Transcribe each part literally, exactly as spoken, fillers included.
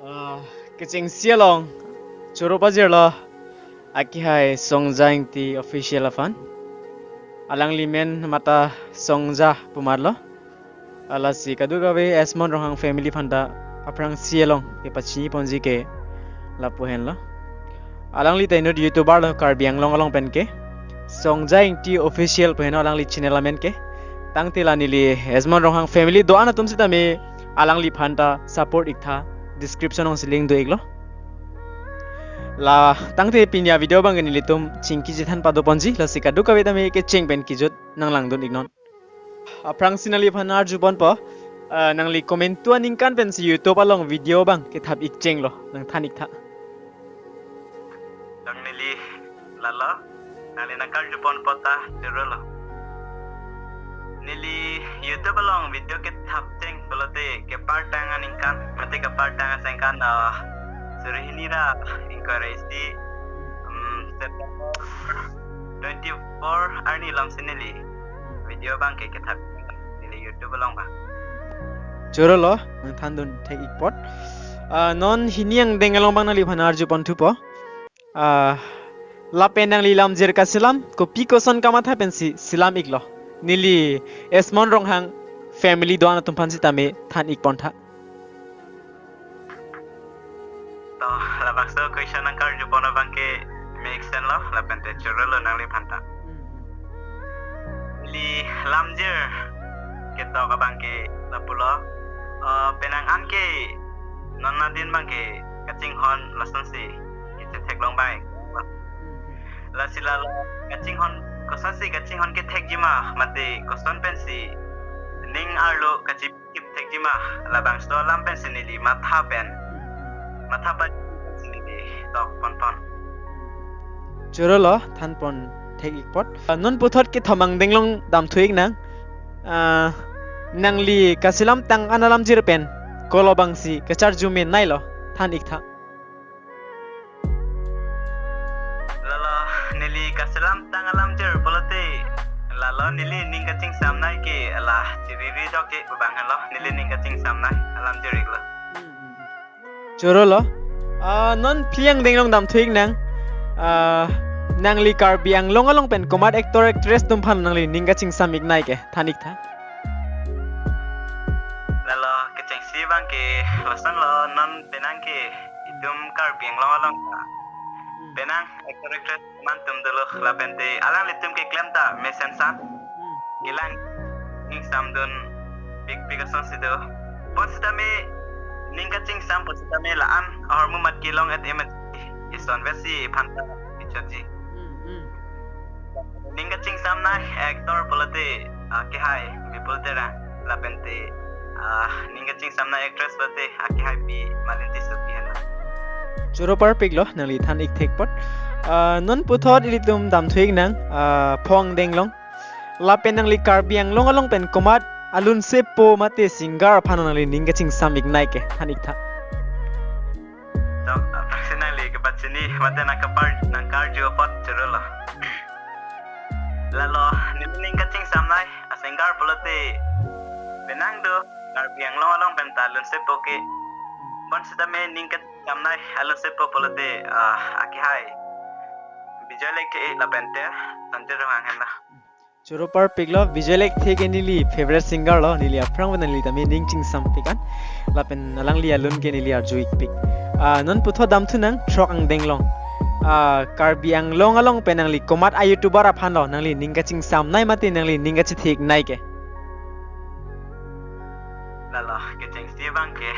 Ah, kechengsi along choro pajirlo akehai Songja Ingti official aphan. Alangli men mata Songja pu marlo. Lasi kadokave Esmon Ronghang family aphanta aphrangsi along kepachini ponji ke lapu henlo. Alangli ta inut YouTuber lo Karbi Anglong along pen ke. Songja Ingti official pu heno alangli channel amen ke. Tangte la neli Esmon Ronghang family do-an atum sitame alangliphan ta support iktha, description alongsi link do iklo. La tangte pini avideo abang ke nelitum chingki chethan pado ponji, lasi kadokave tame kecheng pen kejut nanglangdun iknon. Aphrangsi nangliphan arju ponpo, ah, nangli komantu aningkan pensi YouTube along video abang kethap ikchenglo, nangthan iktha. Dang neli lalo, nangli nangkarju ponpo ta chorolo. Neli YouTube along video kethap cheng pulote kepartang aningkan, mate kepartang asengkan, ah, suri hini ra ingkoi ra isi, um, September twenty-four arni alongsi neli video abang ke kethap neli YouTube along abang. Chorolo, nangthandun thek ikpot. Ah, non hini angdeng along abang nangliphan arju ponthupo. Ah, lapen nangli lamjir kaselam, kopi koson kamatha pensi selam iklo. Neli Esmon Ronghang family do-an atum aphan sitame than ikpontha. To, labangso question nangkarju pon abang ke make sense lo, lapente chorolo nangliphan ta. Neli lamjir ketok abang ke lapulo. Eh, penang an ke non adin abang ke kachinghon lasonsi kechetheklong abang. Lasi lalo kachinghon, kosonsi kachinghon kethekji ma, mate koson pensi ning arlo kachi kip thekji ma, labangso alam pensi neli matha pen, matha pa pensi neli tok ponpon. Chorolo, than pon thek ikpot. Ah, non puthot kethom angdeng along damthu iknang. Ah, nangli kaselam tang an alamjir pen kolo abangsi kacharju menailo, than iktha. Lalo neli kaselam tang alamjir pulote, lalo neli ning kachingsamnei ke la chiriri dok ke bubang halo, neli ning kachingsamnei alamjir iklo. Chorolo. Ah, non phli angdeng along damthu iknang. Ah, nangli Karbi Anglong along pen komat actor actress atum aphan nangli ning kachingsam iknei ke, than iktha. Lalo kechengsi abang ke lasonlo, non penang ke itum Karbi Anglong along ta penang actor actress atum dolo, lapente alanglitum keklem ta mesen san. Kelang ning samdun pikpik asonsi do. Bonsitame ning kachingsam bonsitame la-an ahormu mat kelong et emet ison vesi phanta ichotji. Ning kachingsamnei actor pulote, ah, akehai Bipul Terang, lapente, ah, ning kachingsamnei actress pulote akehai pi Malin Tissopi henlo. Choro parpiklo, nangli than ik thekpot. Ah, non puthot ilitum damthu iknang, ah, pho angdeng along. Lapen nangli Karbi Anglong along pen komat alunsepo mate singer aphan nangli ning kachingsam iknei ke, than iktha. Dok, aphrangsi nangli kepachini mate nangkapar nangkarju apot chorolo. Lalo, neli ning kachingsamnei a-singer pulote penang do Karbi Anglong along pen ta alunsepo ke. Bonsitame ning kachingsamnei alunsepo pulote, ah, akehai Bijoy Lekthe lapente Sanjay Ronghang henlo. Choro parpiklo, Bijoy Lekthe ke neli favorite singer lo, neli aphrang pen neli tame ning chingsampik an. Lapen alangli alun ke neli arju ikpik. Ah, non puthot damthu nang throk angdeng along. Ah, Karbi Anglong along pen nangli komat a-YouTuber aphan lo nangli ning kachingsamnei mate nangli ning kachithi iknei ke? Lalo, kechengsi abang ke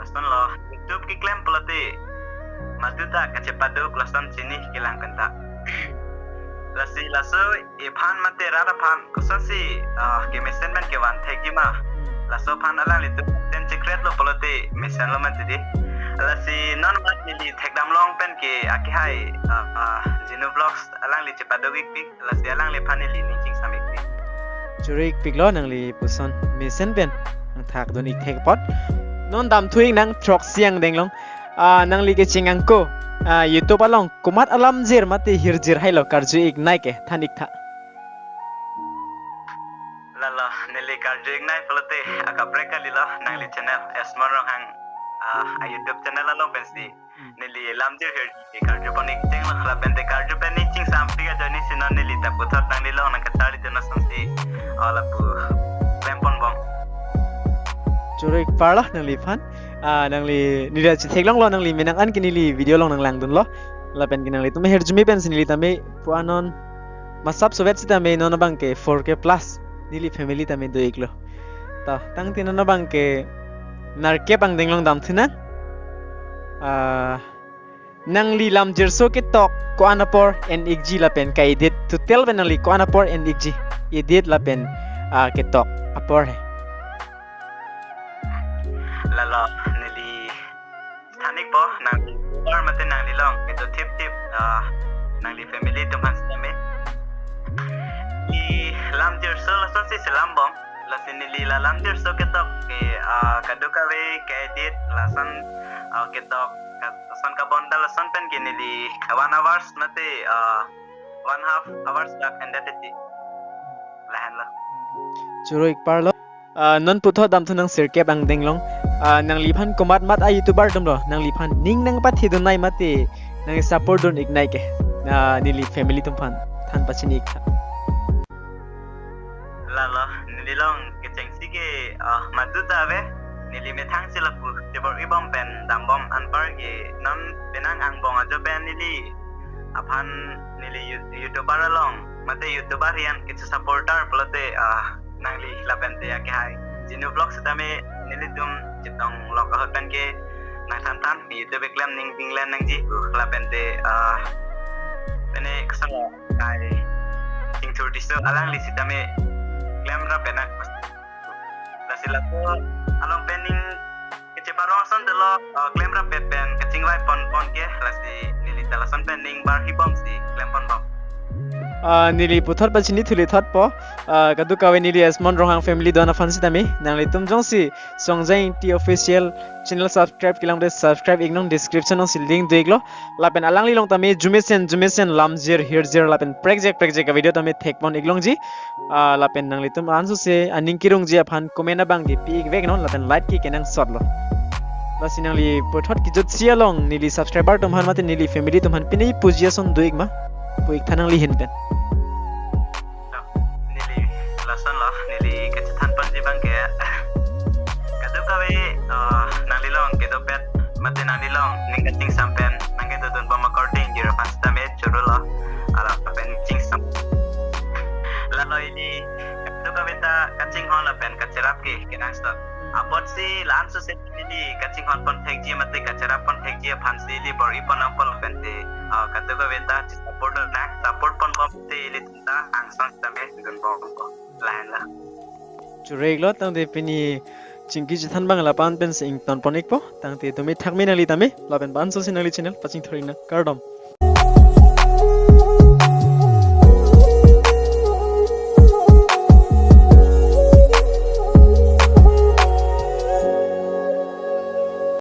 lasonlo, YouTube keklem pulote madu ta kachepaduk lason chini kelang pen ta. Lasi laso ephan mate rat aphan kosonsi, ah, kemesen pen kevan thekji ma. Laso aphan alanglitum ten chikret lo pulote mesenlo mati di. Lasi non mat neli thekdam long pen ke akehai, ah, ah, Jinu Vlogs alangli chepaduk ikpik, lasi alangliphan neli ning chingsam ikpik. Choro ikpiklo nangli puson mesen pen nangthakdun ik thekpot. Non damthu iknang throksi angdeng along. Ah, nangli kecheng angko, ah, YouTube along komat alamjir mate hirjir hailo karju iknei ke, than iktha. Lalo, neli karju iknei pulote akaprek kalilo, nangli channel Esmon Ronghang, ah, a YouTube channel along pensi neli lamjir hirjume karjupon ik chenglo, lapen te karju pen ning chingsampik ajoine si non neli ta puthot nanglilong nangkacharlidun asonsi, ah, lapu klempon bom. Choro-ik parlo nangliphan. Ah, nangli neli ta chetheklonglo, nangli menang an ke neli video along nanglangdunlo. Lapen ke nanglitum hirjume pensi neli tame pu anon masap sovet sitame non abang ke four K plus neli family tame do-iklo. Ta tangte non abang ke nerkep angdeng along damthunang. Ah, nangli lamjirso ketok ko-an apor en-ikji lapen ka-edit total pen nangli ko-an apor en-ikji, edit lapen, ah, ketok apor he. Lalo, neli than-ikpo, nangli YouTuber mate nanglilong kedo thipthip, ah, nangli family atum aphan sitame. Neli lamjirso lasonsi selam bom, lasi neli la lamjirso ketok ke, ah, kadokave ka-edit lason, ah, ketok ka-, lason kabonta lason pen ke neli one hours mate, ah, one half hours dak endet eti. Lahenlo. Choro-ik parlo. Ah, non puthot damthunang sirkep angdeng along. Ah, nangliphan komat mat a-YouTuber atumlo nangliphan ning nangpathedun nai mate nangsupport dun-ik nai ke, ah, neli family atum aphan than pachini-ik tha. Lalo, nelilong kechengsi ke, ah, madu ta ave, neli methang si lapu chebor-i bom pen dambom anpar ke non penang angbong ajo pen neli aphan neli You-, YouTuber along mate YouTuber hian keche supporter pulote, ah, nangli lapen te akehai Jinu Vlog sitame nelitum chetong lok ahut pen ke nangthan than YouTube keklem ning pinglen nangji, uh, lapen te, ah, pene kosonlo kai Chingthur Tisso alangli sitame klemrap pen nang. Lasi lapu along pen ning kecheparong ason dolo, uh, klemrap pen pen kachingvai ponpon ke, lasi neli ta lason pen ning bar-i bomsi klempon bom. Ah, neli puthot pachini thuli thotpo, ah, kadokave neli Esmon Ronghang family do-an aphan sitame, nanglitum jongsi Songjang Ingti Official channel subscribe kelang te subscribe-ik non, description alongsi link do-iklo. Lapen alanglilong tame jumesen jumesen lamjir hirjir lapen prekjak prekjak a-video tame thekpon-ik longji. Ah, lapen nanglitum ansose aning kerungji aphan comment abang ke pi-ik vek non lapen like ke kenangsotlo. Lasi nangli puthot kejutsi along neli subscriber atum aphan mate neli family atum aphan pine puji ason do-ik ma, pu-ik tha nangli ahin pen. Neli lasonlo, neli kachethan ponji abang ke kadokave, uh, nanglilong kedopet mate nanglilong ning kachingsam pen nangkedodun bom akorte ingjir aphan sitame chorolo, arap pen chingsam. Lalo ili kadokave ta kachinghon lapen kacherap ke kenangsot. Apotsi la-ansose neli kachinghon pon thekji mate kacherap pon thekji aphansi ili bor-i pon nangpo lapen te, ah, kadokave ta support nang, support pon bom te ili ta angsan sitame dun bompo. Lahenlo. Choro-iklo, tangte pini chingki chethan abang lapu-an pensi ington pon-ikpo, tangte tumi thakme nangli tame, lapen ansose nangli channel pachingthur-ik nang, kardom.